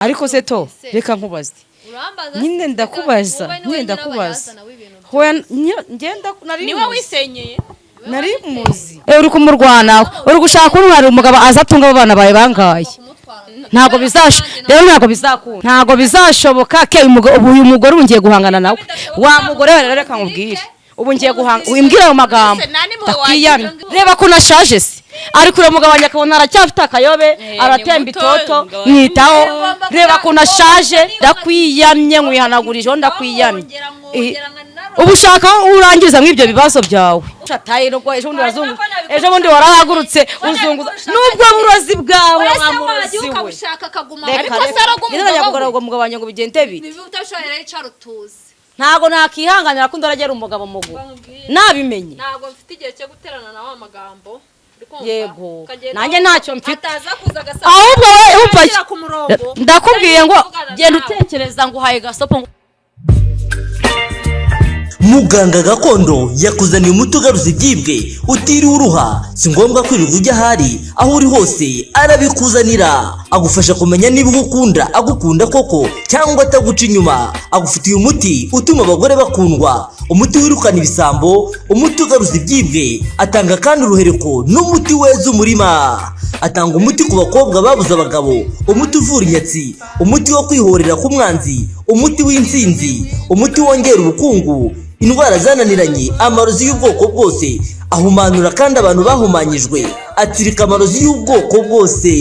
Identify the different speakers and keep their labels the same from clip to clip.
Speaker 1: Ariko se to, reka nkubaze.
Speaker 2: Urambaza?
Speaker 1: Nyine ndakubaza,
Speaker 2: wowe ni
Speaker 1: nyine
Speaker 2: wowe
Speaker 1: ndakubaza.
Speaker 2: nyirabayazana w'ibintu.
Speaker 1: Hoya, ngenda nari
Speaker 3: Niwe
Speaker 1: muzi.
Speaker 3: wisenyeye.
Speaker 1: Nari muzi. Uri kumurwana, uri gushaka kuntwara umugabo aza atunga abo bana bawe bangaye.
Speaker 2: Kumutwara.
Speaker 1: Ntabwo bizasho rero, ntabwo bizakunda, ntabwo bizashoboka ke. Ubu uyu mugore ubu ngiye guhangana nawe, wa mugore we. Rero reka nkubwire, ubu ngiye guhanga, wimbwira ayo magambo.
Speaker 3: Ese nta n'impuhwe
Speaker 1: Ndakwiyamye.
Speaker 3: wagira?
Speaker 1: Reba ko unashaje se, ariko uriya mugabo wanjye akabona aracyafite akayobe, aratemba
Speaker 3: ni muto,
Speaker 1: itoto.
Speaker 3: umugabo ni
Speaker 1: Mwitaho.
Speaker 2: muto.
Speaker 1: Reba ko unashaje, ndakwiyamye, nkwihanagurijeho, ndakwiyamye. Ubu ushaka aho urangiza nk'ibyo bibazo byawe. Shataye nubwo ejo bundi warazungu, ejo bundi warahagurutse uzunguza nubwo burozi bwawe, wa
Speaker 2: Ese
Speaker 1: murozi
Speaker 2: wagiye
Speaker 1: we.
Speaker 2: ukabushaka akaguma?
Speaker 1: Reka,
Speaker 3: Ariko
Speaker 1: reka.
Speaker 3: se aroga
Speaker 1: Nyine
Speaker 3: umugabo we?
Speaker 1: ndajya kugarura umugabo wanjye ngo bigende bite?
Speaker 2: Niba utabishoboye rero, icara utuze.
Speaker 1: Ntabwo nakihanganira ko ndaragera umugabo mugu nabimenye.
Speaker 2: Ntabwo mfite igihe cyo guterana nawe amagambo. Uri kumva?
Speaker 1: Yego.
Speaker 2: Ukagenda
Speaker 1: Nanjye ntacyo mfite.
Speaker 2: Ataza kuza agasaba
Speaker 1: Ahubwo we umva,
Speaker 2: ashyira ku murongo.
Speaker 1: Ndakubwiye ngo
Speaker 2: Kuvugana
Speaker 1: genda
Speaker 2: nawe.
Speaker 1: utekereza ngo uhaye gasopo.
Speaker 4: Muganga gakondo yakuzaniye umuti ugaruza ibyibwe utiriwe uruha. Si ngombwa kwirirwa ujya ahari, aho uri hose arabikuzanira. Agufasha kumenya niba ugukunda agukunda koko cyangwa ataguca inyuma. Agufitiye umuti utuma abagore bakundwa, umuti wirukana ibisambo, umuti ugaruza ibyibwe. Atanga kandi uruhereko n'umuti weza umurima. Atanga umuti ku bakobwa babuze abagabo, umuti uvura inyatsi, umuti wo kwihorera ku mwanzi, umuti w'intsinzi, umuti wongera ubukungu, indwara zananiranye, amarozi y'ubwoko bwose. Ahumanura kandi abantu bahumanyijwe, atsirika amarozi y'ubwoko bwose,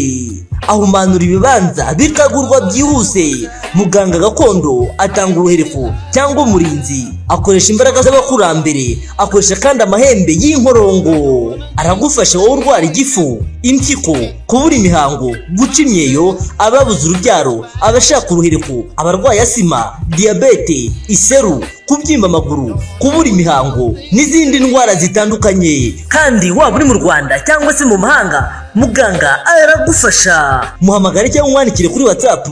Speaker 4: ahumanura ibibanza bikagurwa byihuse. Muganga gakondo atanga uruhereko cyangwa umurinzi, akoresha imbaraga z'abakurambere, akoresha kandi amahembe y'inkorongo. Aragufasha wowe urwara igifu, impyiko, kubura imihango, guca imyeyo, ababuze urubyaro, abashaka uruhereko, abarwaye asima, diyabete, iseru, kubyimba amaguru, kubura imihango n'izindi ndwara zitandukanye. Kandi waba uri mu Rwanda cyangwa se mu mahanga, muganga aragufasha. Muhamagare cyangwa umwandikire kuri WhatsApp.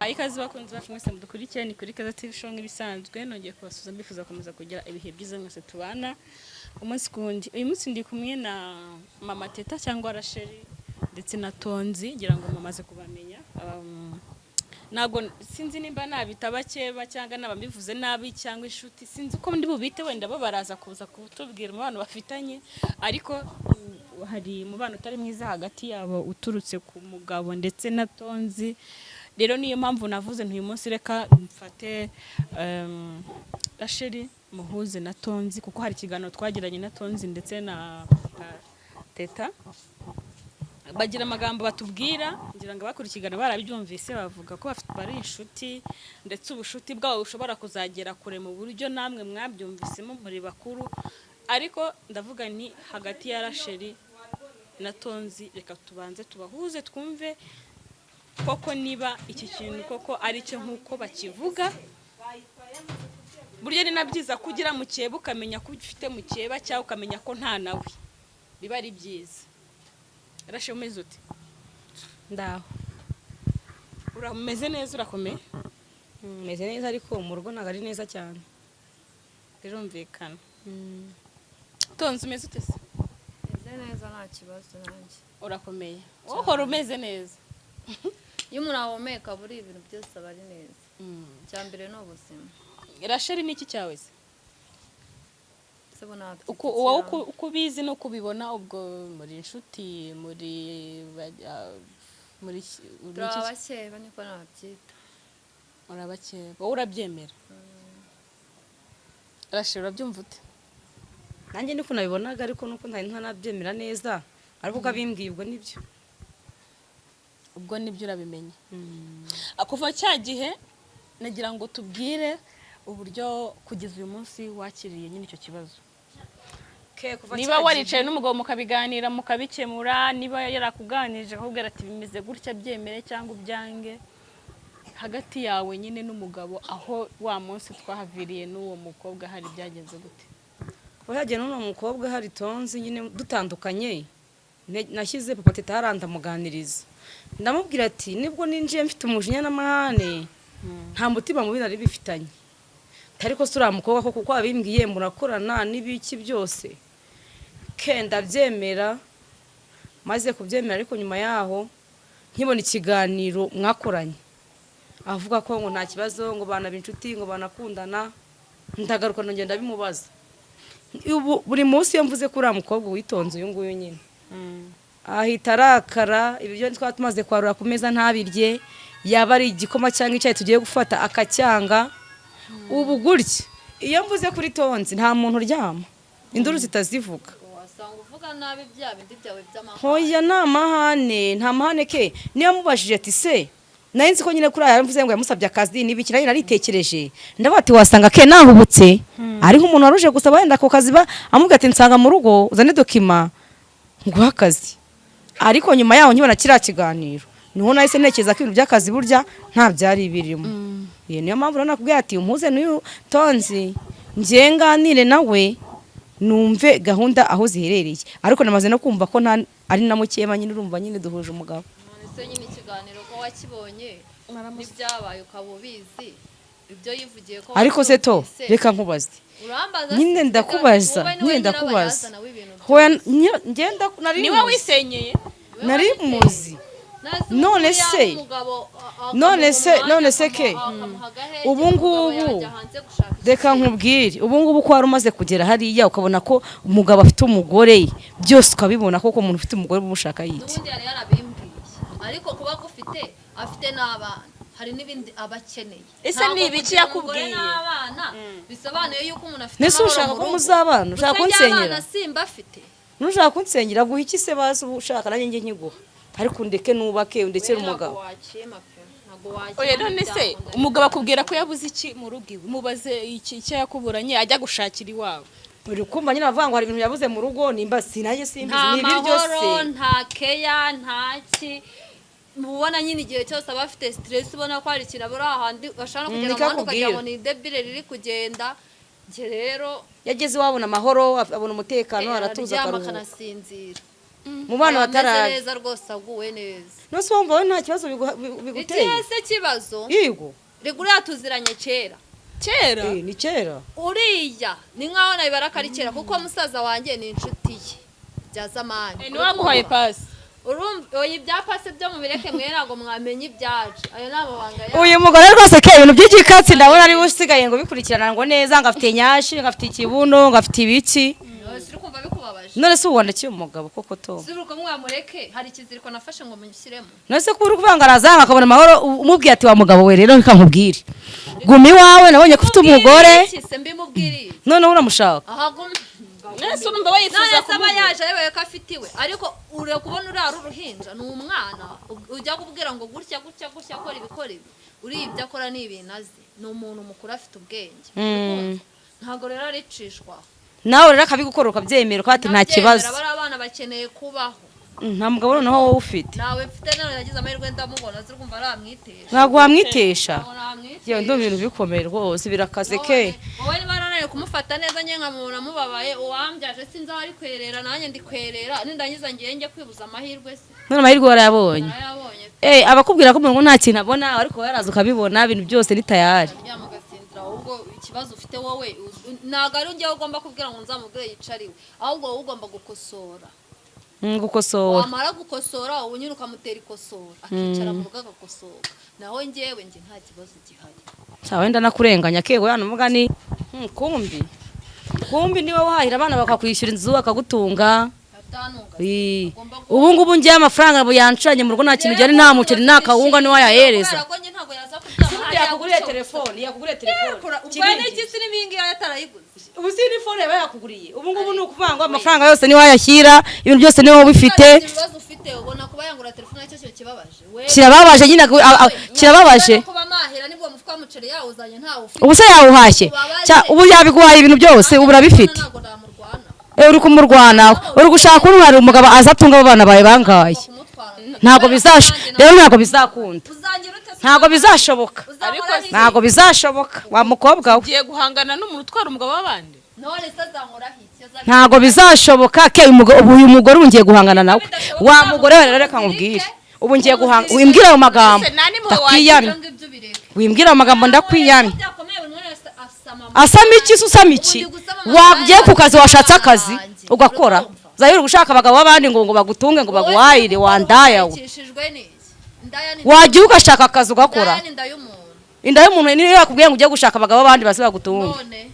Speaker 3: Ikaze bakunzi bacu mwese mudukurikiye, ni kuri Kaza TV Show nk'ibisanzwe. Nongeye kubasuhuza, mbifuza gukomeza kugira ibihe byiza mwese tubana umunsi ku wundi. Uyu munsi ndi kumwe na Mama Teta cyangwa Rasheli ndetse na Tonzi, ngira ngo mumaze kubamenya. Ntabwo sinzi nimba nabita bakeba cyangwa naba mbivuze nabi cyangwa inshuti, sinzi uko ndi bubite. Wenda bo baraza kuza kutubwira umubano bafitanye, ariko hari umubano utari mwiza hagati yabo uturutse ku mugabo ndetse na Tonzi. Rero niyo mpamvu navuze nti uyu munsi reka mfate Rasheli muhuze na Tonzi, kuko hari ikiganiro twagiranye na Tonzi ndetse na Teta, bagira amagambo batubwira. Ngira ngo abakora ikiganiro barabyumvise, bavuga ko bafite bari inshuti, ndetse ubushuti bwabo bushobora kuzagera kure mu buryo namwe mwabyumvisemo muri bakuru. Ariko ndavuga nti hagati ya Rasheli na Tonzi, reka tubanze tubahuze, twumve koko niba iki kintu koko ari cyo nk'uko bakivuga. Burya ni na byiza ko ugira mukeba, ukamenya ko ufite mukeba cyangwa ukamenya ko nta nawe, biba ari byiza. Rasheli, umeze ute?
Speaker 1: Ndaho.
Speaker 3: Urameze neza, urakomeye?
Speaker 1: Meze neza, ariko mu rugo ntabwo ari neza cyane.
Speaker 3: Birumvikana. Tonzi, umeze ute se?
Speaker 2: Meze neza, nta kibazo nanjye.
Speaker 3: Urakomeye, wowe uhora umeze neza.
Speaker 2: Iyo umuntu ahumeka, buri ibintu byose aba ari neza. Icya mbere ni ubuzima.
Speaker 3: Rasheli, ni iki cyawe se?
Speaker 2: Se bo ntabwo
Speaker 3: Uko wowe uko ubizi n'uko ubibona, ubwo muri inshuti, muri muri
Speaker 2: Turi
Speaker 3: iki?
Speaker 2: Abakeba niko nabyita.
Speaker 3: Urabakeba, wowe urabyemera. Rasheli, urabyumva ute?
Speaker 1: Nanjye niko nabibonaga, ariko nuko ntari ntanabyemera neza, ariko uko abimbwiye ubwo nibyo.
Speaker 3: Ubwo nibyo, urabimenye. Kuva cya gihe, nagira ngo tubwire uburyo kugeza uyu munsi wakiriye nyine icyo kibazo. Niba waricaye n'umugabo mukabiganira, mukabikemura, niba yarakuganirije akakubwira ati bimeze gutya, byemere cyangwa ubyange, hagati yawe nyine n'umugabo, aho wa munsi twahaviriye n'uwo mukobwa, hari byagenze gute?
Speaker 1: Kuba yagiye n'uno mukobwa, hari Tonzi nyine, dutandukanye, nashyize papa Teta hariya, ndamuganiriza, ndamubwira ati nibwo ninjiye mfite umujinya n'amahane, nta mutima mubi nari bifitanye, ariko si uriya mukobwa ko kuko wabimbwiye murakorana n'ibiki byose, ke ndabyemera. Maze kubyemera, ariko nyuma yaho nkibona ikiganiro mwakoranye. Avuga ko ngo nta kibazo, ngo banaba inshuti, ngo banakundana. Ndagaruka nongera ndabimubaza. Ubu buri munsi iyo mvuze ko uriya mukobwa witonze uyu nguyu nyine, ahita arakara. Ibiryo twaba tumaze kwarura ku meza ntabirye, yaba ari igikoma cyangwa icyayi tugiye gufata akacyanga. Ubu gutya iyo mvuze kuri Tonzi, nta muntu uryama induru zitazivuga.
Speaker 2: Wasanga uvuga nabi bya bindi byawe by'amahane.
Speaker 1: Hoya, ni amahane, nta mahane ke. Niyo mubajije ati se nari nzi ko nyine kuri aya mvuze ngo yamusabye akazi n'ibiki, nanjye naritekereje, ndavuga ati wasanga ke nahubutse ari nk'umuntu waruje gusaba wenda ako kazi, ba amubwira ati nsanga mu rugo uzane document nguhe akazi. Ariko nyuma yaho nkibona kiriya kiganiro, niho nahise ntekereza ko ibintu by'akazi burya nta byari birimo. Iyo niyo mpamvu rero nakubwiye ati umpuze n'uyu Tonzi, njye nganire nawe numve gahunda aho ziherereye. Ariko namaze no kumva ko nta ari na mukeba nyine, urumva nyine duhuje umugabo.
Speaker 2: None se nyine ikiganiro ko wakibonye n'ibyabaye ukaba ubizi, ibyo yivugiye ko
Speaker 1: Ariko se to
Speaker 2: wabyumvise?
Speaker 1: Reka nkubaze.
Speaker 2: Urambaza
Speaker 1: Nyine
Speaker 2: se?
Speaker 1: ndakubaza,
Speaker 2: Wowe niwe
Speaker 1: nyine ndakubaza.
Speaker 2: nyirabayazana w'ibintu
Speaker 1: Hoya,
Speaker 2: byose.
Speaker 1: ngenda nari
Speaker 3: Niwe
Speaker 1: muzi.
Speaker 3: wisenyeye.
Speaker 1: Nari muzi.
Speaker 2: Nasi
Speaker 1: None
Speaker 2: ubu yaba umugabo,
Speaker 1: none
Speaker 2: akamuha
Speaker 1: se
Speaker 2: umwanya,
Speaker 1: none se ke
Speaker 2: akamuha agahenge,
Speaker 1: ubu
Speaker 2: umugabo
Speaker 1: ngubu
Speaker 2: yajya hanze gushaka
Speaker 1: reka nkubwire, ubu ngubu ko wari umaze kugera hariya ukabona ko umugabo afite umugore, byose ukabibona koko, umuntu ufite umugore umushaka yiki?
Speaker 2: N'ubundi yari yarabimbwiye, ariko kuba agufite, afite n'abana, hari n'ibindi aba akeneye.
Speaker 3: Ese
Speaker 2: Ntabwo
Speaker 3: ni ibiki
Speaker 2: kugira umugore
Speaker 3: yakubwiye?
Speaker 2: n'abana bisobanuye yuko umuntu afite
Speaker 1: Nese
Speaker 2: amahoro
Speaker 1: ushaka
Speaker 2: mu
Speaker 1: ko
Speaker 2: rugo.
Speaker 1: muzabana? Ushaka
Speaker 2: Gusa njye
Speaker 1: kunsenyera?
Speaker 2: abana simba afite.
Speaker 1: Nushaka kunsengera, guha iki se? Bazi ubu ushaka nanjye njye nkiguha, ariko undeke nubake, undekere
Speaker 2: Ntabwo
Speaker 1: umugabo.
Speaker 2: wakima pe, ntabwo wakima.
Speaker 3: Oya, none se
Speaker 2: Ntibyakunda.
Speaker 3: umugabo akubwira ko yabuze iki mu rugo iwe? Mubaze iki, icyo yakuburanye ajya gushakira iwabo.
Speaker 1: Uri kumva nyine bavuga ngo hari ibintu yabuze mu rugo, nimba sinajye simbizi.
Speaker 2: Nta
Speaker 1: Ni ibiryo
Speaker 2: mahoro,
Speaker 1: se?
Speaker 2: nta keya, nta ki. Ubona nyine igihe cyose aba afite stress, ubona ko hari ikintu abura ahandi bashobora no kugera mu muhanda ukagira
Speaker 1: Nikakubwira.
Speaker 2: ngo ni idebire riri kugenda. Njye rero
Speaker 1: Yageze iwabo abona amahoro, abona umutekano, aratuza,
Speaker 2: araryama,
Speaker 1: akaruhuka.
Speaker 2: akanasinzira.
Speaker 1: Mu bana
Speaker 2: Aba ameze
Speaker 1: bataraje.
Speaker 2: neza rwose, aguwe neza.
Speaker 1: Nose wumva wowe nta kibazo biguteye?
Speaker 2: Ikihe se kibazo?
Speaker 1: Yego.
Speaker 2: Rega uriya tuziranye kera.
Speaker 3: Kera?
Speaker 1: Eh, ni kera.
Speaker 2: Uriya ni nkaho nabibara ko ari kera, kuko musaza wanjye ni inshuti ye bya zamani.
Speaker 3: Niwe wamuhaye pasi?
Speaker 2: Urumva, oya, ibya pasi byo mubireke, mwe ntabwo mwamenya ibyacu, ayo ni amabanga yacu.
Speaker 1: Uyu mugore rwose ke, ibintu by'igikatsi ndabona ariwe usigaye ngo bikurikirana ngo neza, ngo afite nyashi, ngo afite ikibuno, ngo afite ibiki.
Speaker 2: None se uri kumva bikubabaje?
Speaker 1: None se ubu wandakiye umugabo koko to?
Speaker 2: Si uko mwamureke, hari ikiziriko nafashe ngo mushyiremo.
Speaker 1: None se ko uri kuvuga ngo araza akabona amahoro, umubwiye ati wa mugabo we rero reka nkubwire, guma iwawe, nabonye ko ufite umugore.
Speaker 2: Iki se mbimubwiriye?
Speaker 1: Noneho uramushaka.
Speaker 2: Ahaguma.
Speaker 3: Nese urumva we yifuza
Speaker 2: None se aba
Speaker 3: kumubura?
Speaker 2: yaje ayobewe ko afite iwe? Ariko ure kubona uriya ari uruhinja, ni umwana ujya kubwira ngo gutya gutya gutya, akora ibi, kora ibi. Uriya ibyo akora ni ibintu azi, ni umuntu mukuru, afite ubwenge. Urumva? Ntabwo rero aricishwa.
Speaker 1: Nawe rero akabigukora ukabyemera, ukavuga ati nta kibazo.
Speaker 2: Ndabyemera, bariya abana bakeneye kubaho.
Speaker 1: Nta mugabo noneho wowe ufite?
Speaker 2: Nawe mfite, none nagize amahirwe ndamubona, ziri kumva aramwitesha.
Speaker 1: Ntabwo wamwitesha.
Speaker 2: Ntabwo namwitesha.
Speaker 1: Yewe, ndumva ibintu bikomeye rwose, birakaze ke.
Speaker 2: Wowe niba narananiwe kumufata neza, njye nkamubona mubabaye, uwambyaje sinzi aho ari kwerera, nanjye ndi kwerera, nindangiza ngiye njye kwibuza amahirwe se?
Speaker 1: None amahirwe warayabonye.
Speaker 2: Narayabonye.
Speaker 1: Eh, abakubwira ko umuntu nta kintu abona, ariko yaraza ukabibona, ibintu byose ni tayari.
Speaker 2: Aryama ugasinzira. Ahubwo ikibazo ufite wowe ntabwo ari njyewe ugomba kubwira ngo nzamubwire yicariwe, ahubwo wowe ugomba gukosora.
Speaker 1: Gukosora.
Speaker 2: Wamara gukosora, ubu nyine ukamutera ikosora, akicara mu rugo agakosoka. Naho njyewe, njye nta kibazo gihari.
Speaker 1: Cya wenda nakurenganya kego yana mugani. Kumbi kumbi niwe wahahira abana, bakakwishyura inzu, bakagutunga.
Speaker 2: Atanunga.
Speaker 1: Ii. Ubu ngubu ngiye amafaranga yancanye mu rugo, nta kintu gihari, nta muceri, nta kawunga, niwe wayahereza.
Speaker 2: Kubera ko njye ntabwo yaza kuryama hariya
Speaker 1: Yakuguriye
Speaker 2: gutyo.
Speaker 1: telefone, yakuguriye telefone.
Speaker 2: Ubwo n'iki se n'ibingi yatarayiguze?
Speaker 1: Ubu si ni phone yaba yakuguriye. Ubu ngubu ni ukuvuga ngo amafaranga yose niwe wayashyira, ibintu byose niwe ubifite.
Speaker 2: Ibibazo ufite, ubona kuba yangura telefone aricyo kintu kibabaje we?
Speaker 1: Kirababaje nyine, kirababaje.
Speaker 2: Kuba mahera nibwo mufuka w'umuceri yawuzanye ntawe ufite.
Speaker 1: Ubu se yawuhashye? Ubu yabiguhaye, ibintu byose ubu urabifite.
Speaker 2: Ntabwo namurwana.
Speaker 1: Eh, uri kumurwana, uri gushaka untwara umugabo aza atunga abo bana bawe bangaye.
Speaker 2: Kumutwara.
Speaker 1: Ntabwo bizasha rero, ntabwo bizakunda.
Speaker 2: Uzangira ute se?
Speaker 1: Ntabwo bizashoboka.
Speaker 2: Uzahora n'iki?
Speaker 1: Ntabwo bizashoboka, wa mukobwa we.
Speaker 3: Ugiye guhangana n'umuntu utwara umugabo w'abandi?
Speaker 2: None se azankoraho iki?
Speaker 1: Ntabwo bizashoboka ke. Ubu uyu mugore ubu ngiye guhangana nawe, wa mugore we. Rero reka nkubwire, ubu ngiye guhanga, wimbwira ayo magambo,
Speaker 3: Ese nta n'impuhwe?
Speaker 1: Ndakwiyamye.
Speaker 2: Ibyo ngibyo ubireke.
Speaker 1: Wimbwira ayo magambo, ndakwiyamye.
Speaker 2: Byakomeye, buri muntu wese asama
Speaker 1: Asama iki se? Usama iki?
Speaker 2: Ubu ndi gusama amagare.
Speaker 1: Wagiye ku kazi, washatse akazi
Speaker 2: yanjye.
Speaker 1: ugakora.
Speaker 2: Urumva?
Speaker 1: Zayiri gushaka abagabo b'abandi ngo bagutunge, ngo baguhahire, wandaya we.
Speaker 2: Uhangayikishijwe n'iki? Indaya ni
Speaker 1: Wagiye ugashaka akazi ugakora.
Speaker 2: Indaya ni inda y'umuntu.
Speaker 1: Inda y'umuntu niyo yakubwiye ngo ujye gushaka abagabo b'abandi baze bagutunge.
Speaker 2: None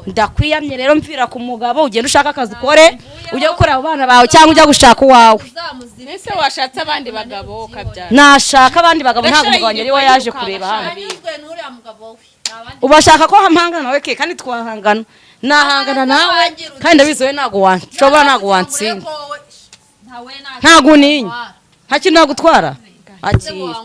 Speaker 1: Ndakwiyamye rero, mvira ku mugabo, ugende ushaka akazi ukore, ujye gukorera abo bana bawe cyangwa ujya gushaka uwawe.
Speaker 2: Uzamuzirike.
Speaker 3: Ese washatse abandi bagabo ukabyara?
Speaker 1: Nashaka abandi bagabo, ntabwo
Speaker 3: Ndashaka
Speaker 1: umugabo wanjye ariwe
Speaker 3: yirirwa
Speaker 1: yaje
Speaker 3: yirukanka,
Speaker 1: kureba hano.
Speaker 2: Anyuzwe n'uriya mugabo we, nta bandi.
Speaker 1: Ubu ashaka ko mpangana nawe ke, kandi twahangana, nahangana nawe, kandi ndabizi wowe ntabwo wanshobora, ntabwo wansinda. Ntabwo uninya. Nta kintu nagutwara, akira.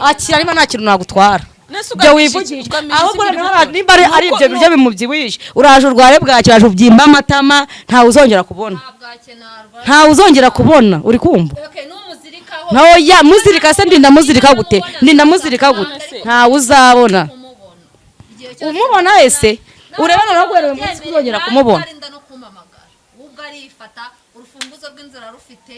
Speaker 1: Akira, niba nta kintu nagutwara.
Speaker 3: Nese
Speaker 1: Ibyo
Speaker 3: ugamije iki?
Speaker 1: wivugisha
Speaker 3: Ugamije
Speaker 1: ahubwo
Speaker 3: iki?
Speaker 1: noneho nimba ari
Speaker 3: Nuko-
Speaker 1: ibyo biryo bimubyibushye, uraje urware bwaki, uraje ubyimba amatama, ntawe uzongera kubona, ntawe uzongera kubona, uri kumva? Nawe ya muzirika se, ndinda muzirika gute? Ndinda muzirika gute? Ntawe uzabona umubona ese urebe noneho guhera uyu munsi uzongera kumubona.
Speaker 2: No kumpamagara ubwo arifata urufunguzo rw'inzu ararufite.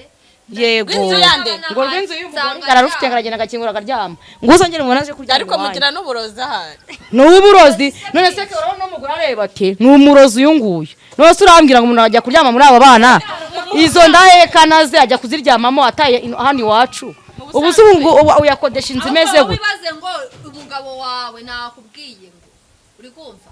Speaker 1: Yego.
Speaker 3: Rw'inzu yande?
Speaker 1: Ngo rw'inzu y'umugore ararufite, aragenda agakingura akaryama, ngo uzongere umubona aje kuryama
Speaker 3: Ariko
Speaker 1: iwanyu.
Speaker 3: mugira n'uburozi ahari.
Speaker 1: Ni uburozi. None se urabona n'umugore areba ati ni umurozi uyu nguyu. None se urambwira ngo umuntu ajya kuryama muri abo bana, izo ndahekana ze ajya kuziryamamo ataye hano iwacu? Ubu se ubu ngo uyakodesha inzu imeze
Speaker 2: Ahubwo
Speaker 1: gute?
Speaker 2: wibaze ngo umugabo wawe nakubwiye ngo uri kumva,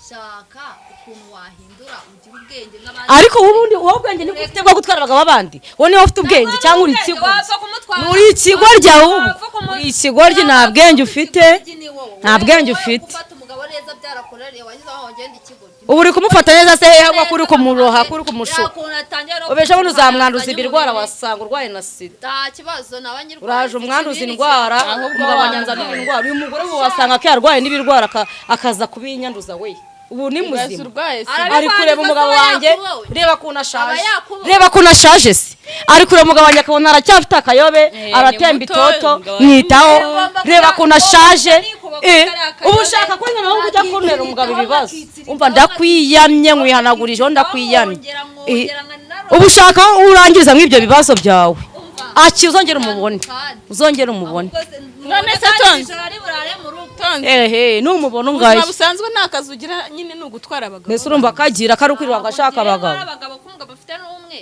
Speaker 2: shaka ukuntu wahindura ugira ubwenge nk'abandi.
Speaker 1: Ariko ubundi wowe ubwenge nibwo ufite bwo gutwara abagabo b'abandi? Wowe niba ufite ubwenge cyangwa uri ikigoryi?
Speaker 2: Wapfa kumutwara.
Speaker 1: Uri ikigoryi ahubwo. Uri ikigoryi, nta bwenge ufite.
Speaker 2: Ikigoryi ni wowe.
Speaker 1: Nta bwenge
Speaker 2: Wowe
Speaker 1: ufite.
Speaker 2: gufata umugabo neza byarakunaniye, wagize aho wagenda ikigoryi.
Speaker 1: Ubu uri kumufata neza se hehe? Ahubwo kuri kumuroha, kuri kumushuka.
Speaker 2: Yakuntu atangira no
Speaker 1: Ubesha buno uzamwanduza
Speaker 2: kuzanye
Speaker 1: ibirwara,
Speaker 2: umubiri.
Speaker 1: wasanga urwaye na sida.
Speaker 2: Nta kibazo, naba nyirwaye.
Speaker 1: Uraje umwanduza
Speaker 2: Ikibindi
Speaker 1: indwara.
Speaker 2: kirahari.
Speaker 1: Umugabo wanyanza n'indwara, uyu mugore we wasanga ko yarwaye n'ibirwara, akaza kubinyanduza we. Ubu ni
Speaker 3: Uraza
Speaker 1: muzima.
Speaker 3: urwaye se?
Speaker 2: Arabikwanduza
Speaker 1: Ari kureba umugabo
Speaker 2: se aba
Speaker 1: wanjye,
Speaker 2: yakubonye?
Speaker 1: reba ukuntu ashaje.
Speaker 2: Aba yakubonye.
Speaker 1: Reba ukuntu ashaje se. Ari kureba umugabo wanjye akabona aracyafite akayobe,
Speaker 3: Ni
Speaker 1: aratemba
Speaker 3: muto,
Speaker 1: itoto,
Speaker 3: umugabo wawe ni
Speaker 1: mwitaho.
Speaker 2: muto.
Speaker 1: Reba ukuntu ashaje.
Speaker 2: Ugomba kuba
Speaker 1: Ubu
Speaker 2: akayobe.
Speaker 1: ushaka ko nyina nawe ujya kuntera umugabo ibibazo.
Speaker 2: Akitsirikaho,
Speaker 1: Umva, ndakwiyamye, nkwihanagurijeho, ndakwiyamye.
Speaker 2: Nkongera, nkongera, nkanarora.
Speaker 1: Ubu ushaka aho urangiriza muri ibyo bibazo byawe.
Speaker 2: Umva.
Speaker 1: Aki uzongera umubone,
Speaker 2: Kandi.
Speaker 1: uzongera umubone.
Speaker 2: Ahubwo se,
Speaker 3: None se
Speaker 2: kandi
Speaker 3: Tonzi?
Speaker 2: ijoro ari burare mu rugo.
Speaker 3: Tonzi,
Speaker 1: Ehe, numubona
Speaker 3: ubuzima
Speaker 1: ungaye.
Speaker 3: busanzwe nta kazi ugira nyine, ni ugutwara abagabo.
Speaker 1: Mbese urumva kagira kari ukwirirwa ngo ashaka abagabo?
Speaker 2: Ngewe abagabo ko umugabo afite n'umwe.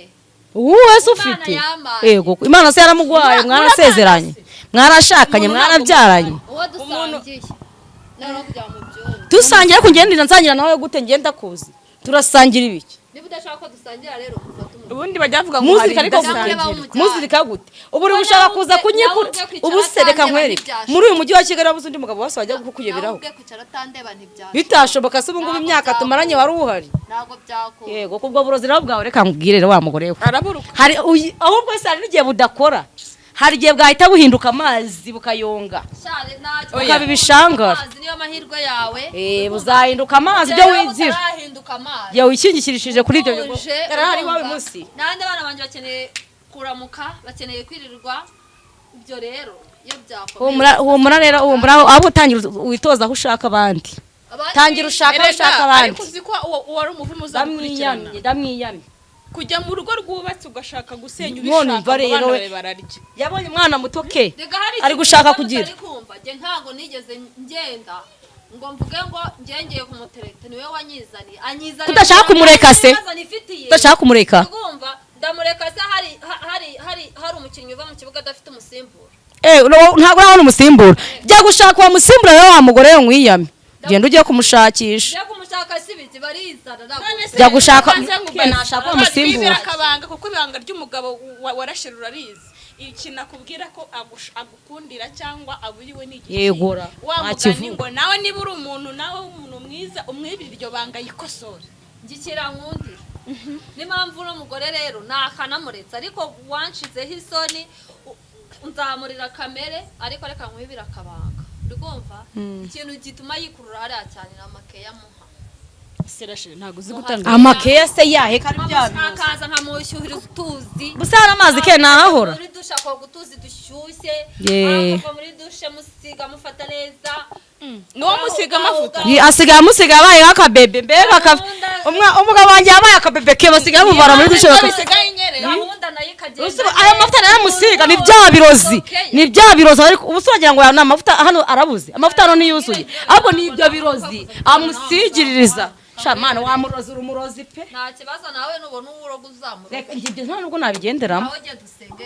Speaker 1: Ubu wese ufite.
Speaker 2: Imana yampaye.
Speaker 1: Yego, Imana se yaramuguhaye? Mwarasezeranye, mwarashakanye,
Speaker 3: Umuntu ntabwo
Speaker 1: mwarabyaranye?
Speaker 2: Uwo dusangiye. Noneho kugira ngo mubyumve.
Speaker 1: Dusangira ariko ngenda nsangira nawe gute? Ngenda kuzi turasangira ibiki?
Speaker 2: Niba udashaka ko dusangira rero, ufate umugabo.
Speaker 3: Ubundi bajya bavuga ngo hari
Speaker 1: Muzirika ariko
Speaker 2: Cyangwa
Speaker 1: gute?
Speaker 2: ureba w'umujyana.
Speaker 1: Muzirika gute? Ubu uri gushaka kuza kunyikura.
Speaker 2: Nawe ubwe kwicara
Speaker 1: Ubu se reka
Speaker 2: atandeba
Speaker 1: nkwereke,
Speaker 2: ntibyashoboka.
Speaker 1: muri uyu mujyi wa Kigali wabuze undi mugabo wose wajya
Speaker 2: Nawe
Speaker 1: kukuyoberaho?
Speaker 2: ubwe kwicara atandeba ntibyashoboka.
Speaker 1: Bitashoboka se ubu ngubu,
Speaker 2: Ntabwo
Speaker 1: imyaka tumaranye wari uhari?
Speaker 2: Ntabwo byakunda.
Speaker 1: Yego, kubwo burozi nawe bwawe, reka nkubwire rero wa mugore we.
Speaker 3: Araburuka.
Speaker 1: Hari ahubwo se hari n'igihe budakora, hari igihe bwahita buhinduka amazi bukayonga,
Speaker 2: Shari, nta
Speaker 3: Oya.
Speaker 1: bukaba ibishangara.
Speaker 2: Amazi niyo mahirwe yawe.
Speaker 1: Buzahinduka amazi ibyo
Speaker 2: Rero
Speaker 1: wigira.
Speaker 2: butarahinduka amazi.
Speaker 1: Igihe wikingikirishije kuri ibyo bigo
Speaker 2: Uje,
Speaker 1: yarahari iwawe
Speaker 2: urumva?
Speaker 1: munsi.
Speaker 2: N'abandi bana banjye bakeneye kuramuka, bakeneye kwirirwa. Ibyo rero iyo byakomeye.
Speaker 1: Humura, humura rero, humura. Ahubwo utangira witoza aho ushaka abandi.
Speaker 2: Abandi
Speaker 1: Tangira ushaka aho
Speaker 3: Erega,
Speaker 1: ushaka abandi.
Speaker 3: ariko uzi ko uwo ari umuvumo uzagukurikirana.
Speaker 1: Ndamwiyamye, ndamwiyamye.
Speaker 3: Kujya mu rugo rwubatse ugashaka gusenya
Speaker 1: None
Speaker 3: ubishaka
Speaker 1: umva
Speaker 3: ngo
Speaker 1: rero
Speaker 3: abana
Speaker 1: we.
Speaker 3: bawe bararya.
Speaker 1: Yabonye umwana muto ke,
Speaker 2: Rega hari
Speaker 1: ari
Speaker 2: ikintu
Speaker 1: gushaka
Speaker 2: kimwe
Speaker 1: kugira.
Speaker 2: mutari kumva. Njye ntabwo nigeze ngenda ngo mvuge ngo ngengeye kumutereta, niwe wanyizaniye, anyizaniye.
Speaker 1: Kudashaka kumureka se?
Speaker 2: Ibibazo nifitiye.
Speaker 1: Udashaka kumureka?
Speaker 2: Urumva, ndamureka se hari hari hari hari umukinnyi uva mu kibuga adafite umusimbura?
Speaker 1: Ntabwo urabona umusimbura. Jya gushaka uwo musimbura rero wa mugore we, nkwiyame, genda ujye kumushakisha.
Speaker 2: Njya kumushaka si ibiti barizana ntabwo.
Speaker 3: None se
Speaker 1: Jya gushaka-
Speaker 3: banze nkubaze.
Speaker 1: Nashaka uwo musimbura.
Speaker 3: Twibira akabanga, kuko ibanga ry'umugabo warashe rurarizi. Ikintu akubwira ko agukundira cyangwa aburiwe ni igiki?
Speaker 1: Yegura,
Speaker 3: Wa mugani
Speaker 1: ntakivuga.
Speaker 3: ngo nawe niba uri umuntu, nawe w'umuntu mwiza, umwibire iryo banga yikosore.
Speaker 2: Ngikira nkundira n'impamvu uno mugore rero nakanamuretse, ariko wanshizeho isoni, nzamurira kamere. Ariko reka nkwibire akabanga, uri kumva? Ikintu gituma yikurura hariya cyane ni amakeya amuha.
Speaker 3: Serashe, ntabwo uzi gutanga.
Speaker 1: Amakeya se yahe kari bya birozi?
Speaker 2: Akaza nkamushyuhiriza utuzi.
Speaker 1: Gusa hari amazi ke ntahahora.
Speaker 2: Muri dushe akoga utuzi dushyushye.
Speaker 1: Ye.
Speaker 2: Akava muri dushe musiga, amufata neza.
Speaker 3: Niwo musiga amavuta.
Speaker 1: Asigaye amusiga, yabaye nk'akabebe mbega umugabo wanjye yabaye akabebe ke, basigaye bamuvana muri dushe
Speaker 3: Bisigaye inyerera.
Speaker 2: Gahunda nayo ikagenda.
Speaker 1: Ayo mavuta naramusiga, ni bya birozi, ni bya birozi. Ariko ubu se wagira ngo aya ni amavuta hano arabuze? Amavuta hano ntiyuzuye, ahubwo ni ibyo birozi amusigiririza. Shamana wamurozi, uri umurozi pe.
Speaker 2: Nta kibazo, nawe nubona uwuroga uzamuroga.
Speaker 1: Reka njye ibyo nta nubwo nabigenderamo.
Speaker 2: Nawe genda usenge.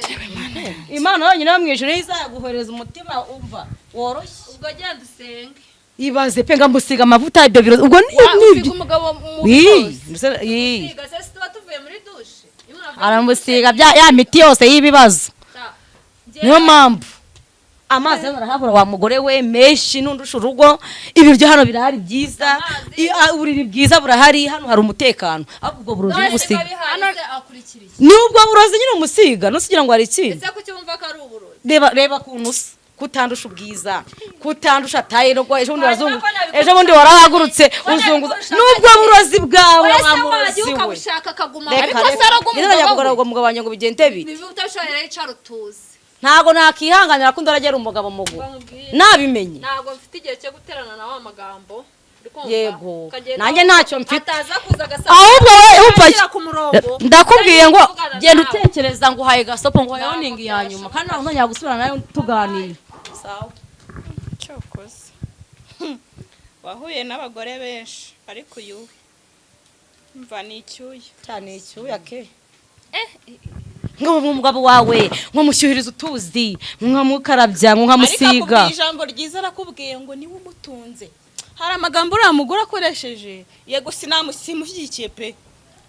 Speaker 1: Imana yonyine yo mu ijuru izaguhereza umutima umva woroshye.
Speaker 2: Ubwo genda usenge.
Speaker 1: Ibaze pe, ngamusiga amavuta, ibyo birozi ubwo ni
Speaker 3: Usiga
Speaker 1: nibyo
Speaker 3: umugabo mu
Speaker 1: Ii,
Speaker 3: birozi.
Speaker 1: ii.
Speaker 2: Usiga se, tuba tuvuye muri douche. Iyo umuntu avuye muri
Speaker 1: Aramusiga bya ya miti yose y'ibibazo.
Speaker 2: douche, njyewe-
Speaker 1: Niyo mpamvu amazi hano arahabura wa mugore we menshi, nundusha urugo. Ibiryo hano birahari byiza.
Speaker 2: Amazi.
Speaker 1: Uburiri bwiza burahari hano, hari umutekano, ahubwo ubwo burozi
Speaker 2: None se
Speaker 1: busiga.
Speaker 2: biba bihari se, akurikira iki?
Speaker 1: Nubwo burozi nyine umusiga, nusigira ngo hari ikindi.
Speaker 2: Ese kuki wumva ko ari uburozi?
Speaker 1: Reba, reba ukuntu usa, kutandusha ubwiza, kutandusha tayirwa. Ejo bundi
Speaker 2: Hanyuma
Speaker 1: wazungu
Speaker 2: ko nabikora
Speaker 1: ejo bundi warahagurutse
Speaker 2: ko
Speaker 1: uzunguza
Speaker 2: nabikora
Speaker 1: nubwo burozi bwawe,
Speaker 2: Ese
Speaker 1: wa
Speaker 2: wagiye
Speaker 1: murozi we.
Speaker 2: ukabushaka akaguma?
Speaker 1: Reka,
Speaker 3: Ariko
Speaker 1: reka.
Speaker 3: se aroga umugabo
Speaker 1: Nizajya
Speaker 3: we?
Speaker 1: kugarura umugabo wanjye ngo bigende bite?
Speaker 2: Niba utabishoboye rero, icara utuze.
Speaker 1: Ntabwo nakihanganira ko ndaragera umugabo mugu
Speaker 2: Bamubwiye.
Speaker 1: nabimenye.
Speaker 2: Ntabwo mfite igihe cyo guterana nawe amagambo. Uri kumva?
Speaker 1: Yego.
Speaker 2: Ukagenda
Speaker 1: Nanjye ntacyo mfite.
Speaker 2: Ataza kuza agasaba
Speaker 1: Ahubwo we umva,
Speaker 2: ashyira ku murongo.
Speaker 1: Ndakubwiye ngo
Speaker 2: Kuvugana
Speaker 1: genda
Speaker 2: nawe.
Speaker 1: utekereza, ngo uhaye gasopo, ngo uhaye
Speaker 2: Ntabwo
Speaker 1: warning ya nyuma,
Speaker 2: byashoboka.
Speaker 1: kandi ntabwo nzongera gusubira nayo tuganira. Sawa.
Speaker 3: Cyokoze wahuye n'abagore benshi, ariko uyu we mva ni icyuya.
Speaker 1: Cyane icyuya ke, ngo umugabo wawe nkamushyuhiriza utuzi, nkamukarabya,
Speaker 3: Ariko
Speaker 1: nkamusiga.
Speaker 3: akubwiye ijambo ryiza, arakubwiye ngo niwe umutunze. Hari amagambo uriya mugore akoresheje, yego simushyigikiye pe,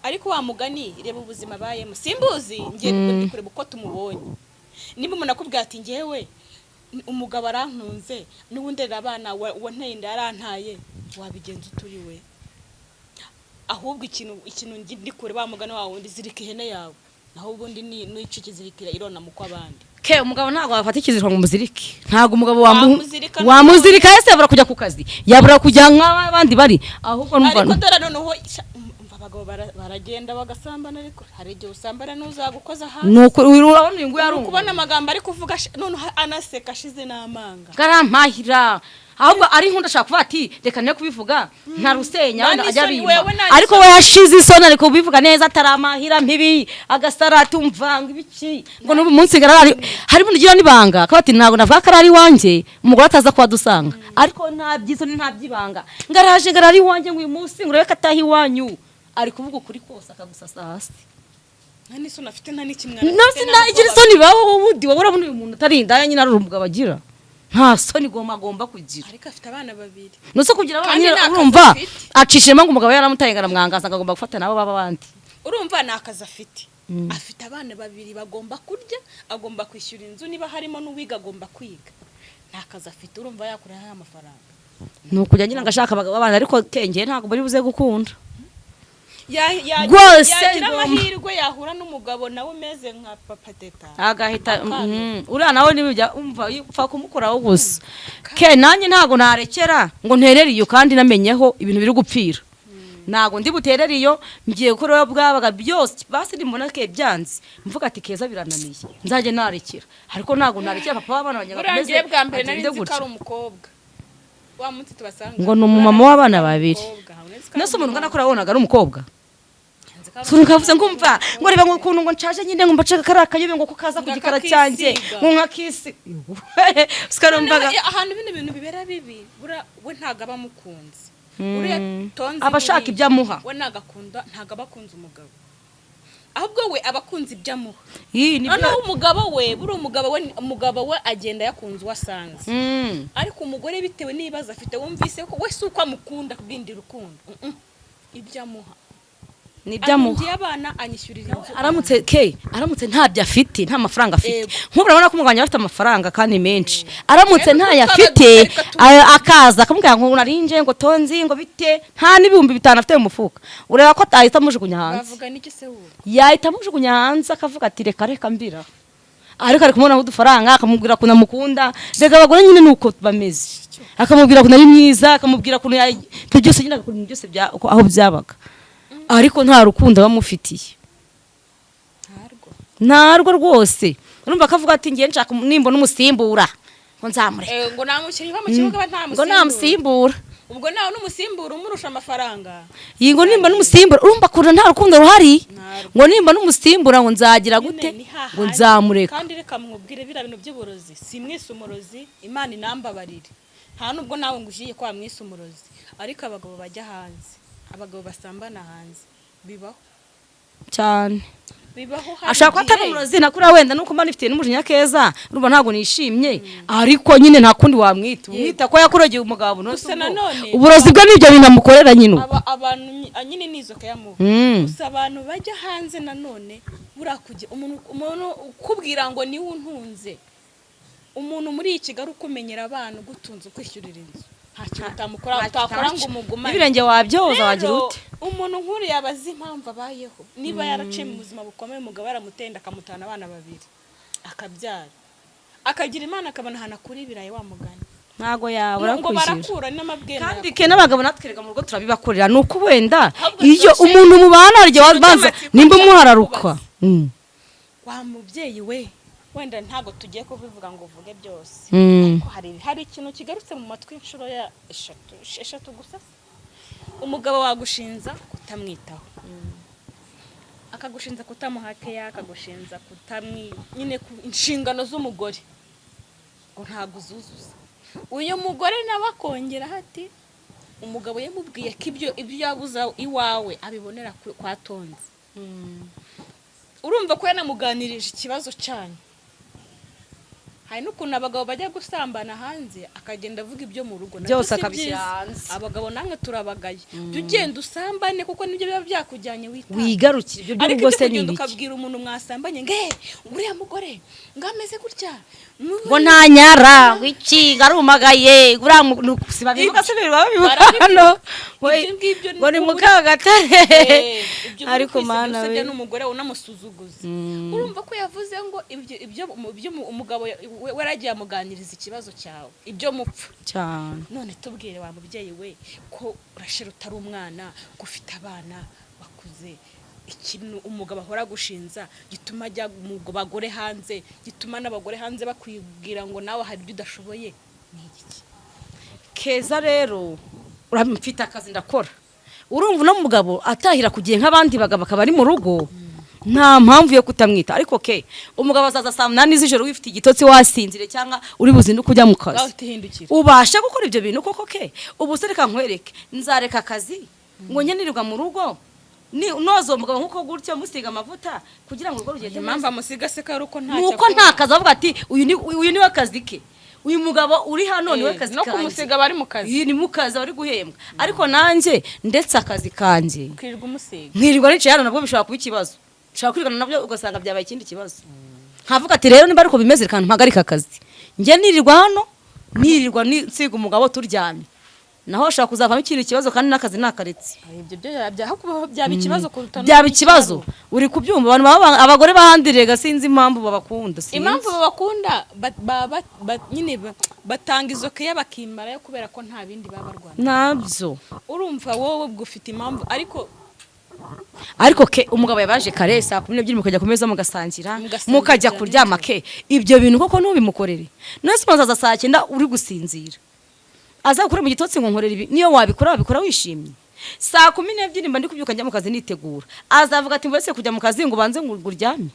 Speaker 3: ariko wa mugani reba ubuzima abayemo, simbuzi ngiye ndi kureba uko tumubonye. Niba umuntu akubwira ati ngewe umugabo arankunze, n'ubundi abana wanteye inda yarantaye, wabigenza uturi we? Ahubwo ikintu ndi kureba, wa mugani wawe wundi, zirika ihene yawe, naho ubundi ni nica ikizirikira irona mu kw'abandi.
Speaker 1: Ke umugabo ntabwo wafata ikiziriko ngo umuzirike, ntabwo umugabo wamu
Speaker 3: Wamuzirika.
Speaker 1: Wamuzirika ese yabura kujya ku kazi, yabura kujya nk'abandi bari? Ahubwo numva
Speaker 3: Ariko dore noneho umva, abagabo baragenda bagasambana, ariko hari igihe usambana n'uzagukoza hasi.
Speaker 1: Nuko urabona uyu nguyu ari
Speaker 3: Uri kubona amagambo ari kuvuga, noneho anaseka ashize n'amanga.
Speaker 1: Karampahira, ahubwo ari nkunda ashaka kuvuga ati reka ne kubivuga nta rusenya
Speaker 3: Nta
Speaker 1: wenda ajya
Speaker 3: n'isoni,
Speaker 1: abimpa.
Speaker 3: wewe nta
Speaker 1: Ariko we yashize isoni, ari kubivuga neza ataramahira mpibi agasara atumva ngo ibiki, ngo n'ubu munsi ngarari hari umuntu ugira n'ibanga akaba ati ntabwo navuga ko ari iwanjye, umugore ataza kuba dusanga, ariko nta by'isoni, nta by'ibanga, ngaraje ngarari iwanjye, ngo uyu munsi ngo urebe ko ataha iwanyu, ari kuvuga ukuri kose akagusasa hasi.
Speaker 3: Nta n'isoni afite, nta n'ikimwaro
Speaker 1: No
Speaker 3: afite, nta
Speaker 1: sinagira
Speaker 3: n'ubwoba.
Speaker 1: isoni baho ubundi wowe urabona uyu muntu utari indaya nyine ari umugabo agira, nta soni agomba kugira.
Speaker 3: Ariko afite abana babiri.
Speaker 1: Nuse kugira abana
Speaker 3: Kandi
Speaker 1: nyine
Speaker 3: nta kazi
Speaker 1: urumva
Speaker 3: afite.
Speaker 1: acishijemo ngo umugabo yaramutaye ngo aramwangaza, ngo agomba gufata nabo baba abandi.
Speaker 3: Urumva ni akazi afite, afite abana babiri bagomba kurya, agomba kwishyura inzu, niba harimo n'uwiga agomba kwiga. Nta kazi afite, urumva yakuraho amafaranga?
Speaker 1: Ni ukujya nyine ngo ashaka abagabo b'abana, ariko kengeye ntabwo buri buze gukunda. Rwose
Speaker 3: Yagira
Speaker 1: ngomba.
Speaker 3: amahirwe yahura n'umugabo nawe umeze nka Papa Teta.
Speaker 1: Agahita
Speaker 3: Akanga.
Speaker 1: Uriya nawe nibijya umva upfa kumukoraho gusa. Ke nanjye ntabwo narekera ngo nterere iyo, kandi namenyeho ibintu biri gupfira, ntabwo ndi buterere iyo, ngiye gukora iyo bwabaga byose. Basi nimbona ke byanze, mvuga ati keza birananiye, nzajye narekera, ariko ntabwo narekera papa w'abana banjye ngo
Speaker 3: Buriya
Speaker 1: akomeze
Speaker 3: ngiye bwa mbere nari
Speaker 1: agende
Speaker 3: nzi ko
Speaker 1: gutya.
Speaker 3: ari umukobwa wa munsi tubasanga.
Speaker 1: Ngo ni umumama w'abana babiri.
Speaker 3: Umukobwa, nzi ko ari
Speaker 1: Nese umuntu ungana
Speaker 3: umumama.
Speaker 1: kuriya wabonaga ari umukobwa?
Speaker 3: Nzi ko ari
Speaker 1: Sura ukavuze ngo umva ngo reba ngo ukuntu ngo nshaje nyine, ngo mbaceka kariya kayobe ngo ko kaza ku
Speaker 3: Ngo
Speaker 1: gikara
Speaker 3: akakisiga.
Speaker 1: cyanjye ngo nkakisi sikarumvaga.
Speaker 3: Noneho, ahantu bino bintu bibera bibi, buriya we ntabwo aba amukunze uriya tonzi.
Speaker 1: Aba ashaka
Speaker 3: Buriya,
Speaker 1: ibyo amuha.
Speaker 3: We ntabwo akunda, ntabwo aba akunze umugabo, ahubwo we aba akunze ibyo amuha.
Speaker 1: Ii, nibyo.
Speaker 3: Noneho umugabo we, buriya umugabo we agenda yakunze uwo asanze, ariko umugore bitewe n'ibibazo afite, wumvise ko we si uko amukunda bindi rukundo. Ibyo amuha.
Speaker 1: Nibyo amuha.
Speaker 3: Antungiye abana, anyishyurira inzu.
Speaker 1: Aramutse ke aramutse ntabyo afite, nta mafaranga afite.
Speaker 3: Yego.
Speaker 1: Nk'ubu urabona ko umugabo wanjye afite amafaranga kandi menshi, aramutse
Speaker 3: Rero
Speaker 1: ntayo
Speaker 3: kuko
Speaker 1: afite,
Speaker 3: reka
Speaker 1: akaza akamubwira ngo narinje ngo tonzi ngo bite, nta n'5,000 afite mu mufuka, ureba ko atahita amujugunya hanze.
Speaker 3: Bavuga n'iki se wowe?
Speaker 1: Yahita amujugunya hanze akavuga ati reka reka mbira, ariko ari kumubonaho udufaranga, akamubwira ukuntu amukunda. Reka abagore nyine ni uko bameze, akamubwira ukuntu ari mwiza, akamubwira ukuntu ibyo byose nyine, agakora ibintu byose aho byabaga, ariko nta rukundo aba amufitiye.
Speaker 3: Ntarwo.
Speaker 1: Ntarwo rwose. Urumva akavuga ati ngiye nshaka nimbona umusimbura ngo nzamureka.
Speaker 3: Ngo nta mukinnyi uba mu kibuga aba nta
Speaker 1: Ngo namusimbura.
Speaker 3: Ubwo nawe n'umusimbura umurusha amafaranga.
Speaker 1: Iyi ngo nimba n'umusimbura, urumva ukuntu nta rukundo ruhari.
Speaker 3: Ntarwo.
Speaker 1: Ngo nimba n'umusimbura ngo nzagira gute?
Speaker 3: Nyine ni hahandi.
Speaker 1: Ngo nzamureka.
Speaker 3: Kandi reka mwubwire, biriya bintu by'uburozi si mwise umurozi, Imana inambabarire, nta nubwo nawe ngo ugiye kwa mwise umurozi, ariko abagabo bajya hanze Abagabo basambana hanze bibaho.
Speaker 1: Cyane.
Speaker 3: Bibaho, hari
Speaker 1: Ashobora kuba atari
Speaker 3: igihe-
Speaker 1: umurozi nakuriya, wenda nuko mba nifitiye n'umujinya keza, urumva ntabwo nishimye, ariko nyine nta kundi wamwita, umwita ko yakurogeye umugabo none
Speaker 3: Gusa
Speaker 1: se ubwo-
Speaker 3: nanone-
Speaker 1: uburozi bwe n'ibyo bintu amukorera nyine ubwo.
Speaker 3: Abantu nyine ni izo kayamuha. Gusa abantu bajya hanze nanone, buriya kujya umuntu ukubwira ngo niwe untunze, umuntu muri iyi Kigali ukumenyera abana, ugutunze, ukwishyurira inzu, nta kintu utamukora, utakora ngo umugumane.
Speaker 1: N'ibirenge wabyoza, wagira
Speaker 3: Rero,
Speaker 1: ute?
Speaker 3: umuntu nk'uriya aba azi impamvu abayeho. Niba yaraciye mu buzima bukomeye, umugabo yaramutenda akamutana abana babiri, akabyara, akagira Imana akabona ahantu akura ibirayi, wa mugani
Speaker 1: Ntago yabura
Speaker 3: ngo
Speaker 1: kwishyura.
Speaker 3: Barakura n'amabwene.
Speaker 1: Kandi ke n'abagabo natwe rega mu rugo turabibakorera, ni uko wenda
Speaker 3: Ahubwo
Speaker 1: iyo
Speaker 3: dushe-
Speaker 1: umuntu mubana hari igihe wabanza
Speaker 3: cy'amatsiko
Speaker 1: nimba
Speaker 3: nshaka
Speaker 1: umuhararuka.
Speaker 3: Wa mubyeyi we, wenda ntabwo tugiye kubivuga ngo uvuge byose, ariko hari ikintu kigarutse mu matwi inshuro ya eshatu, eshatu gusa se. Umugabo wagushinza kutamwitaho, akagushinza kutamuha keya, akagushinza kutamwi nyine ku inshingano z'umugore ngo ntabwo uzuzuza. Uyu mugore nawe akongeraho ati umugabo yamubwiye ko ibyo yabuze iwawe abibonera kwa Tonzi. Urumva ko yanamuganirije ikibazo cyanyu. Hari n'ukuntu abagabo bajya gusambana hanze, akagenda avuga ibyo mu rugo nabyo
Speaker 1: Byose
Speaker 3: si
Speaker 1: akabishyira
Speaker 3: byiza.
Speaker 1: hanze.
Speaker 3: Abagabo namwe turabagaye, jya ugenda usambane kuko nibyo biba byakujyanye witaye.
Speaker 1: Wigarukire ibyo
Speaker 3: Ariko
Speaker 1: by'urugo
Speaker 3: ibyo
Speaker 1: se ni
Speaker 3: kugenda
Speaker 1: ibiki?
Speaker 3: ukabwira umuntu mwasambanye ngo "Eh, uriya mugore ngo ameze gutya."
Speaker 1: Ngo ntanyara, ngo iki, ngo arumagaye, uriya si babivuga se, birirwa babivuga
Speaker 3: Barabivuga.
Speaker 1: hano ngo
Speaker 3: Ibyo ngibyo
Speaker 1: ngo ni
Speaker 3: ni
Speaker 1: Mukagatare.
Speaker 3: Ibyo
Speaker 1: Ariko
Speaker 3: uri
Speaker 1: Mana
Speaker 3: usebya
Speaker 1: we.
Speaker 3: n'umugore unamusuzuguza. Urumva ko yavuze ngo ibyo umugabo we yaragiye amuganiriza ikibazo cyawe, ibyo mupfa.
Speaker 1: Cyane.
Speaker 3: None tubwire wa mubyeyi we, ko urashira utari umwana, ko ufite abana bakuze, ikintu umugabo ahora agushinza gituma ajya mu bagore hanze, gituma n'abagore hanze bakwibwira ngo nawe hari ibyo udashoboye, ni igiki?
Speaker 1: Keza rero, mfite akazi ndakora. Urumva uno mugabo atahira ku gihe nk'abandi bagabo, akaba ari mu rugo, nta mpamvu yo kutamwita. Ariko ke umugabo azaza saa 8 z'ijoro, wifite igitotsi, wasinzire cyangwa uri buzinduke ujya mu
Speaker 3: Ngaho
Speaker 1: kazi.
Speaker 3: utihindukira.
Speaker 1: Ubasha gukora ibyo bintu koko? Ke ubu se reka nkwereke, nzareka akazi ngo njye nirirwa mu rugo ni noza uwo mugabo nk'uko gutyo, musiga amavuta kugira ngo urugo rugende neza.
Speaker 3: Impamvu amusiga se ko ari uko ntacyo
Speaker 1: Nuko nta kazi, avuga ati uyu niwe kazi ke, uyu mugabo uri hano niwe kazi
Speaker 3: No
Speaker 1: kanjye.
Speaker 3: kumusiga bari mu kazi.
Speaker 1: Iyi ni mu kazi bari guhembwa, ariko nanjye ndetse akazi kanjye
Speaker 3: Ukirirwa umusiga.
Speaker 1: nkirirwa nicaye hano, nabwo bishobora kuba ikibazo, ushobora kwirwana nabyo ugasanga byabaye ikindi kibazo. Nkavuga ati rero niba ariko bimeze, reka mpagarike akazi, njye nirirwa hano, nirirwa nsiga umugabo turyamye, naho hashobora kuzavamo ikindi kibazo kandi n'akazi nakaretse.
Speaker 3: Ibyo byo aho kubaho byaba ikibazo kuruta no
Speaker 1: Byaba ikibazo, uri kubyumva? Abantu baba abagore bahandirega, sinzi impamvu babakunda, sinzi.
Speaker 3: Impamvu babakunda nyine batanga izo keya bakimarayo kubera ko nta bindi baba barwana.
Speaker 1: Nabyo.
Speaker 3: Urumva wowe ubwo ufite impamvu, ariko
Speaker 1: Ariko ke umugabo yabaje kare saa 12, mukajya ku meza mugasangira,
Speaker 3: Mugasangira
Speaker 1: mukajya kuryama. Ke ibyo bintu koko ntubimukorere? None se umaze saa 9 uri gusinzira, aza gukora mu gitotsi ngo nkorere ibi? Niyo wabikora, wabikora wishimye? Saa 12 mba ndi kubyuka njya mu kazi nitegura, azavuga ati mbese kujya mu kazi ngo ubanze ngo uryame?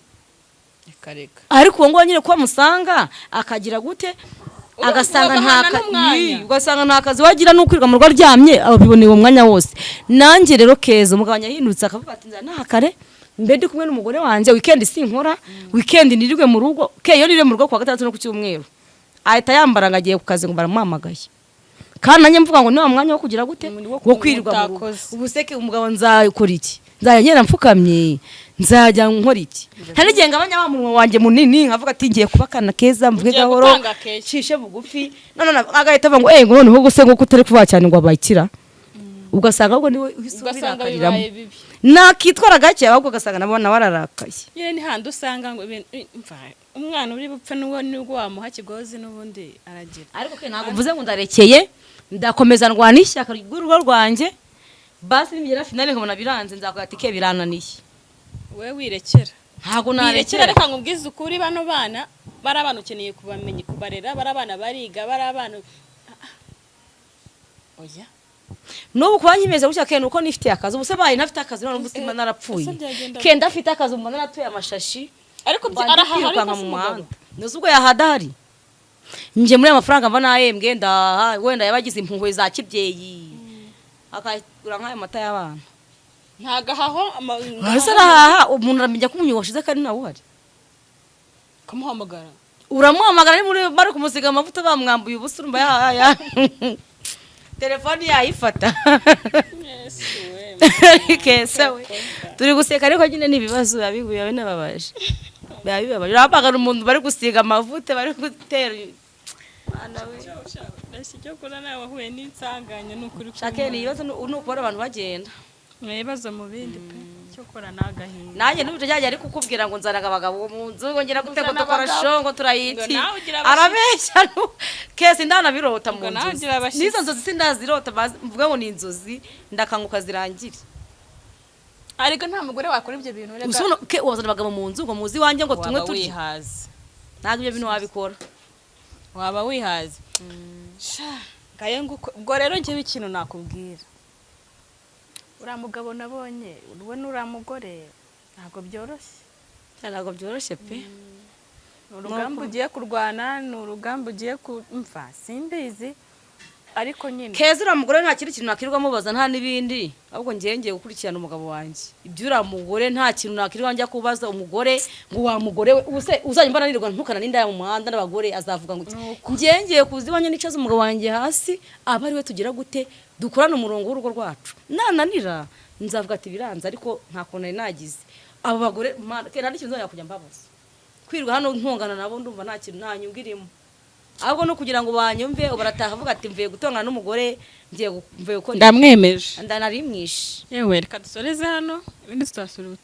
Speaker 3: Reka reka.
Speaker 1: Ariko uwo nguwo nyine ko amusanga akagira gute,
Speaker 3: Urumva
Speaker 1: agasanga nta
Speaker 3: bagahana n'umwanya.
Speaker 1: Ugasanga nta kazi wagira n'ukwirirwa mu rugo aryamye, abiboneye uwo mwanya wose. Nanjye rero keza umugabo yahindutse akavuga ati nzana kare mbe ndi kumwe n'umugore wanjye, weekend sinkora, weekend nirirwe mu rugo. Ke iyo niriwe mu rugo kuwa gatandatu no ku cyumweru, ahita yambara ngo agiye ku kazi, ngo baramuhamagaye. Kandi nanjye mvuga ngo ni wa mwanya wo kugira gute,
Speaker 3: Wo
Speaker 1: wo kwirirwa mu rugo.
Speaker 3: utakoze.
Speaker 1: Ubu se ke umugabo nzakora iki? Nzajya ngenda mfukamye? Nzajya nkora iki? Hari n'igihe ngabanya wa munwa wanjye munini, nkavuga ati ngiye kuba akana keza, mvuge
Speaker 3: Ugiye
Speaker 1: gahoro,
Speaker 3: gutanga keya.
Speaker 1: cishe bugufi. None agahita avuga ngo eh, ngo noneho guse ngo kutari kuvuga cyane ngo abayikira, ugasanga ahubwo niwe uhise
Speaker 3: Ugasanga
Speaker 1: ubirakariramo.
Speaker 3: bibaye bibi.
Speaker 1: Nakitwara gake ahubwo ugasanga nabo nawe ararakaye.
Speaker 3: Nyine ni handi usanga ngo mva, umwana uri bupfe n'uwo nubwo wamuha kigozi n'ubundi aragira.
Speaker 1: Ariko ke ntabwo mvuze ngo ndarekeye, ndakomeza ndwana ishyaka ry'urugo rwanjye. Basi nibigera finale nkabona biranze, nzavuga ati ke birananiye.
Speaker 3: We wirekera.
Speaker 1: Ntabwo
Speaker 3: Wirekera.
Speaker 1: narekera.
Speaker 3: Reka nkubwize ukuri, bano bana bari abana ukeneye kubamenya, kubarera, bari abana bariga, bari abana. Oya.
Speaker 1: N'ubu kuba nkimeze gutya ke nuko nifitiye akazi. Ubu se baye ntafite akazi, none ubu simba narapfuye?
Speaker 3: Ese byagenda
Speaker 1: Ke ndafite akazi, mba naratuye amashashi.
Speaker 3: Ariko
Speaker 1: mba ndi
Speaker 3: arahaha
Speaker 1: kwirukanka
Speaker 3: ariko
Speaker 1: mu
Speaker 3: si umugabo.
Speaker 1: muhanda. Ntuzi ubwo yahadahari njye muri aya mafaranga mba nahembwe, ndaha wenda yabagize impuhwe za kibyeyi. Akagura nk'ayo mata y'abana.
Speaker 3: Ntagahaho.
Speaker 1: Ese arahaha? Umuntu aramenya ko umunyu washize kandi nawe uhari.
Speaker 3: Kumuhamagara.
Speaker 1: Uramuhamagara ari muri bari kumusiga amavuta, bamwambuye ubusa, urumva ya telefoni yayifata? Kesa we, turi guseka ariko nyine ni ibibazo biba binababaje, biba bibabaje. Urahamagara umuntu bari gusiga amavuta, bari gutera. Mwana we.
Speaker 3: Icyo kora nawe wahuye n'insanganya, ni ukuri.
Speaker 1: Shake, ni ibibazo, ni ukubona abantu bagenda.
Speaker 3: Ni ibibazo mu bindi pe, cyo kora ni agahinda.
Speaker 1: Nanjye n'ubu cyajya ari kukubwira ngo nzanaga abagabo mu nzu, ngo ngira gute, ngo
Speaker 3: Uzana
Speaker 1: dukora
Speaker 3: abagabo.
Speaker 1: show, ngo turayiti.
Speaker 3: Ngo nawe ugira abashyitsi.
Speaker 1: Arabeshya kese ndanabirota mu
Speaker 3: Ngo nawe
Speaker 1: nzozi.
Speaker 3: ugira abashyitsi.
Speaker 1: N'izo nzozi sindazirota, mvuga ngo ni inzozi, ndakanguka zirangire.
Speaker 3: Ariko nta mugore wakora ibyo bintu reka.
Speaker 1: Gusa ke wazana abagabo mu nzu ngo muzi iwanjye ngo tumwe
Speaker 3: Waba
Speaker 1: turye?
Speaker 3: wihaze.
Speaker 1: Ntabwo ibyo bintu wabikora.
Speaker 3: Waba wihaze. Sha, ngayo nguko. Ubwo rero njyewe ikintu nakubwira, uriya mugabo nabonye we n'uriya mugore, ntabwo byoroshye.
Speaker 1: Ntabwo byoroshye pe.
Speaker 3: Ni urugamba ugiye kurwana, ni urugamba ugiye kumva, simbizi, ariko nyine
Speaker 1: Keza, uriya mugore nta kindi kintu nakirirwa mubaza, nta n'ibindi, ahubwo ngiye ngiye gukurikirana umugabo wanjye. Ibyo uriya mugore, nta kintu nakirirwa njya kubaza umugore ngo wa mugore we, ubuse uzajya mbona nirirwa ntukana n'indaya mu muhanda n'abagore, azavuga ngo iki? Ngiye ngiye kuza iwanjye nicaza umugabo wanjye hasi, aba ari we tugira gute, dukorane umurongo w'urugo rwacu. Nananira nzavuga ati biranze, ariko nta kuntu nari nagize. Abo bagore Mana, ke nta n'ikintu nzongera kujya mbabaza. Kwirirwa hano ntongana nabo, ndumva nta kintu, nta nyungu irimo, ahubwo no kugira ngo banyumve. Ubu barataha avuga ati mvuye gutongana n'umugore, ngiye mvuye gukora iki."
Speaker 3: Ndamwemeje.
Speaker 1: Ndanarimwishe.
Speaker 3: Yewe, reka dusoreze hano, ibindi tuzasura ubutaha.